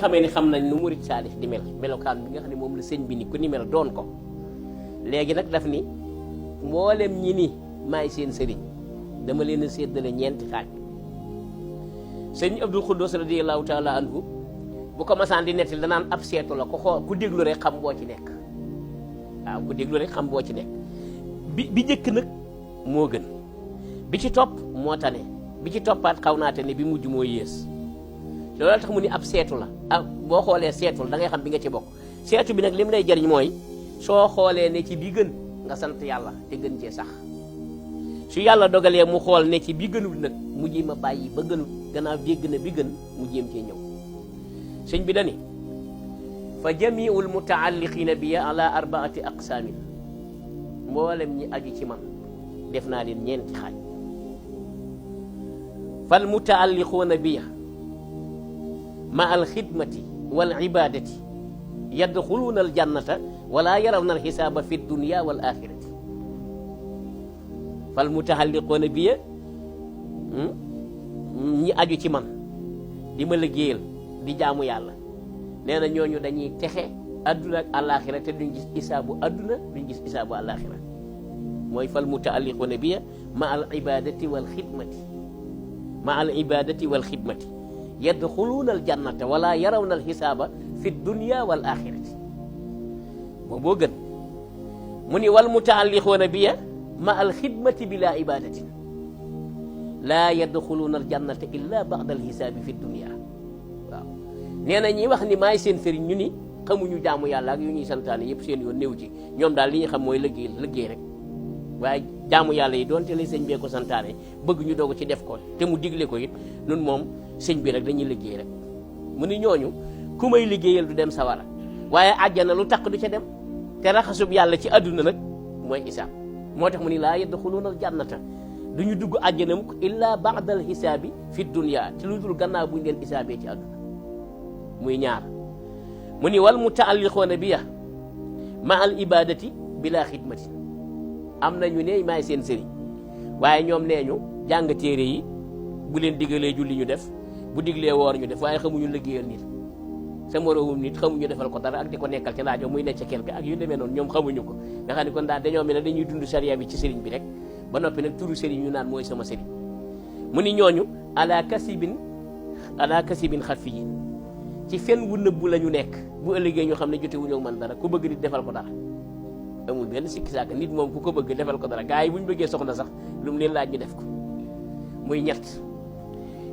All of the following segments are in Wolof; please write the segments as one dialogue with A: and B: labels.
A: xamee ni xam nañ nu murid saalix di mel melokaan bi nga xam ne moom la sëñ bi ni ku ni mel doon ko léegi nag daf ni mboolem ñi ni maay seen sëriñ dama leen a séddale ñeenti xaaj. sëñ Abdul Xuddus radiyallahu taala anhu bu ko masaan di nettali danaan ab seetu la ko xool ku déglu rek xam boo ci nekk waaw ku déglu rek xam boo ci nekk bi njëkk nag moo gën bi ci topp moo tane bi ci toppaat xaw naa tane bi mujj moo yées. loolu tax mu ni ab seetu la boo xoolee seetul da ngay xam bi nga ci bokk seetu bi nag lim lay jariñ mooy soo xoolee ne ci bi gën nga sant yàlla te gën cee sax su yàlla dogalee mu xool ne ci bi gënul nag mu jéem a bàyyi ba gënul gannaaw dégg na bi gën mu jéem cee ñëw. sëñ bi dani fa jamiul mutaalliqina bi ala arbaati aqsaamin mboolem ñi aju ci man def naa leen ñeenti xaaj. fal mutaalliquuna biya ma alxidmati wal ibadati yadxuluuna aljannata wala yarawna alxisaaba fi dunia wal axirati. fal mutaxalliqoona biya ñi aju ci man di ma liggéeyal di jaamu yàlla nee na ñooñu dañuy texe adduna ak alaxira te duñ gis isaabu adduna duñ gis isaabu alaxira mooy fal mutaalliqoona biya ma al ibadati wal xidmati ma al ibadati wal xidmati yadxuluuna aljannata wala yarawna alxisaaba fi dunia wal axirati booboo gën mu ni wal mutaalliquuna biya ma alxidmati bila ibadatin laa yadxuluuna aljannata illa ba'da alxisaabi fi dunia waaw nee na ñi wax ni maay seen sëriñ ñu ni xamuñu jaamu yàlla ak yu ñuy santaane yëpp seen yoon néew ci ñoom daal li ñu xam mooy liggéey rek waaye jaamu yàlla yi doonte la sëñ bee ko santaane bëgg ñu doog ci def ko te mu digle ko it nun moom sëñ bi rek dañuy liggéey rek mu ni ñooñu ku may liggéeyal du dem sawara waaye àjjana lu taq du ca dem te raxasub yàlla ci àdduna nag mooy isaab moo tax mu ni laa yadxuluuna aljannata du ñu dugg àjjana mukk illa ba'dal xisaabi fi dunya ci lu dul gannaaw buñu leen isaabee ci àdduna muy ñaar mu ni wal mutaalliquuna biya ma al ibadati bila xidmati am nañu ne maay seen sëriñ waaye ñoom nee ñu jàng téere yi bu leen digalee julli ñu def bu diglee woor ñu def waaye xamuñu liggéeyal nit sa moroomum nit xamuñu defal ko dara ak di ko nekkal ci naajo muy necc kel ga ak yu demee noonu ñoom xamuñu ko nga xam ne kon daal dañoo mel ne dañuy dund sariya bi ci sëriñ bi rek ba noppi nag turu sëriñ ñu naan mooy sama sëriñ mu ni ñooñu ala kasibin xafiyin ci fen wu nëbbu la ñu nekk bu ëllëgee ñu xam ne jotewuñu man dara ku bëgg nit defal ko dara amul benn sikki saaka nit moom ku ko bëgg defal ko dara gars yi bu ñu bëggee soxna sax lu mu leen laaj ñu def ko muy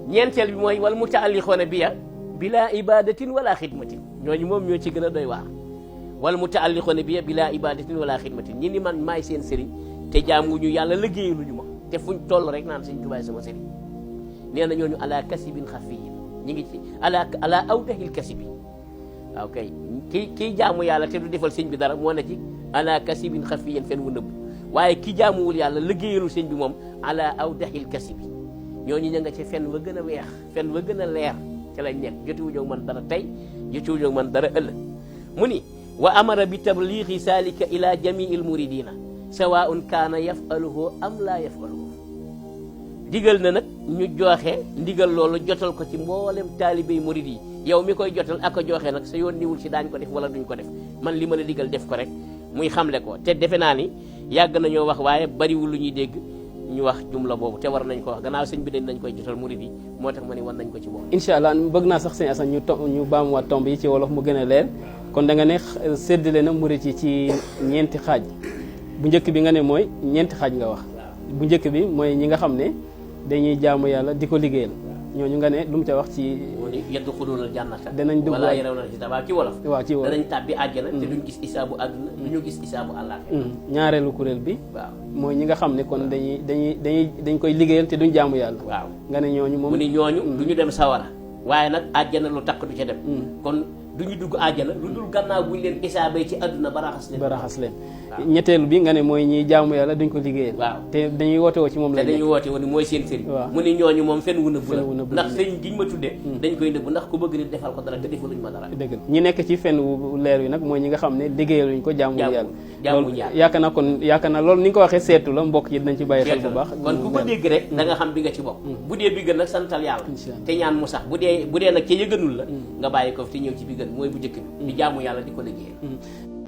A: ñeenteel bi mooy wal mutaalliquuna biya bila ibadatin wala xidmatin ñooñu moom ñoo ci gën a doy waar wal mutaalliquuna biya bila ibadatin wala xidmatin ñi ni man maay seen sëriñ te jaamuñu yàlla liggéeyaluñu ma te fuñ toll rek naan sëñ Tuubaa sama sëriñ nee na ñooñu ala kasibin xafiyin ñi ngi ci ala awdahil kasibi waaw kay kii jaamu yàlla te du defal sëñ bi dara moo na ci ala kasibin xafiyin fen wu nëbb waaye ki jaamuwul yàlla liggéeyalul sëñ bi moom ala awdahil kasibi ñooñu ña nga ci fen wa gën a weex fen wa gën a leer ca lañ nekk jotiwuñu man dara tey jotiwuñu man dara ëllëg mu ni wa amara bi tabliixi salika ila jamii l muridina sawaun kaana yafaluhu am laa yafaluhu digal na nag ñu joxe ndigal loolu jotal ko ci mboolem taalibey murid yi yow mi koy jotal ak a joxe nag sa yoon niwul ci daañ ko def wala duñ ko def man li ma la digal def ko rek muy xamle ko te defe naa ni yàgg nañoo wax waaye bariwul lu ñuy dégg ñu wax jumla boobu te war nañ ko wax gannaaw sëñ bi dañ koy jotal murid yi moo tax ma ni war nañ ko ci boobu.
B: incha allah bëgg naa sax sëñ Assane ñu baamuwaat tomb yi ci wolof mu gën a leer kon da nga ne séddale na murid yi ci ñeenti xaaj bu njëkk bi nga ne mooy ñeenti xaaj nga wax bu njëkk bi mooy ñi nga xam ne dañuy jaamu yàlla di ko liggéeyal ñooñu nga ne lu mu ca wax ci.
A: yadxuluuna aljannata
B: danañ dugg
A: wala yarawna alxisaaba ci wolof.
B: waaw ci wolof
A: danañ tàbbi àjjana te duñ gis isaabu àdduna duñu gis isaabu àllaaxira.
B: ñaareelu kuréel bi.
A: waaw
B: mooy ñi nga xam ne kon dañ koy liggéeyal te duñ jaamu yàlla.
A: waaw
B: nga ne ñooñu moom
A: mu ni ñooñu du ñu dem sawara waaye nag àjjana lu takk du ca dem. kon du ñu dugg àjjana lu dul gannaaw buñ leen isaabee ci àdduna ba raxas leen
B: ñetteelu bi nga ne mooy ñi jaamu yàlla duñ ko liggéeyal
A: waaw
B: te dañuy woote woo ci moom la
A: te dañuy woote woon mooy seen sëriñ
B: waaw
A: mu ni ñooñu moom fen wu nëbbu la
B: nëbbu
A: ndax sëriñ giñ ma tuddee dañ koy nëbbu ndax ku bëgg nit defal ko dara te defaluñ ma dara
B: dëgg ñi nekk ci fen wu leer wi nag mooy ñi nga xam ne liggéeyaluñ ko jaamu yàlla loolu yaakaar naa loolu ni nga ko waxee seetu la mbokk yi dinañ ci bàyyi xel bu baax
A: kon ku ko dégg rek da nga xam bi nga ci bokk bu dee bi gën nag santal yàlla te ñaan mu sax bu dee nag ca yëgënul la nga bàyyi ko fi te ñëw ci bi gën mooy bu njëkk bi di jaamu yàlla di ko liggéeyal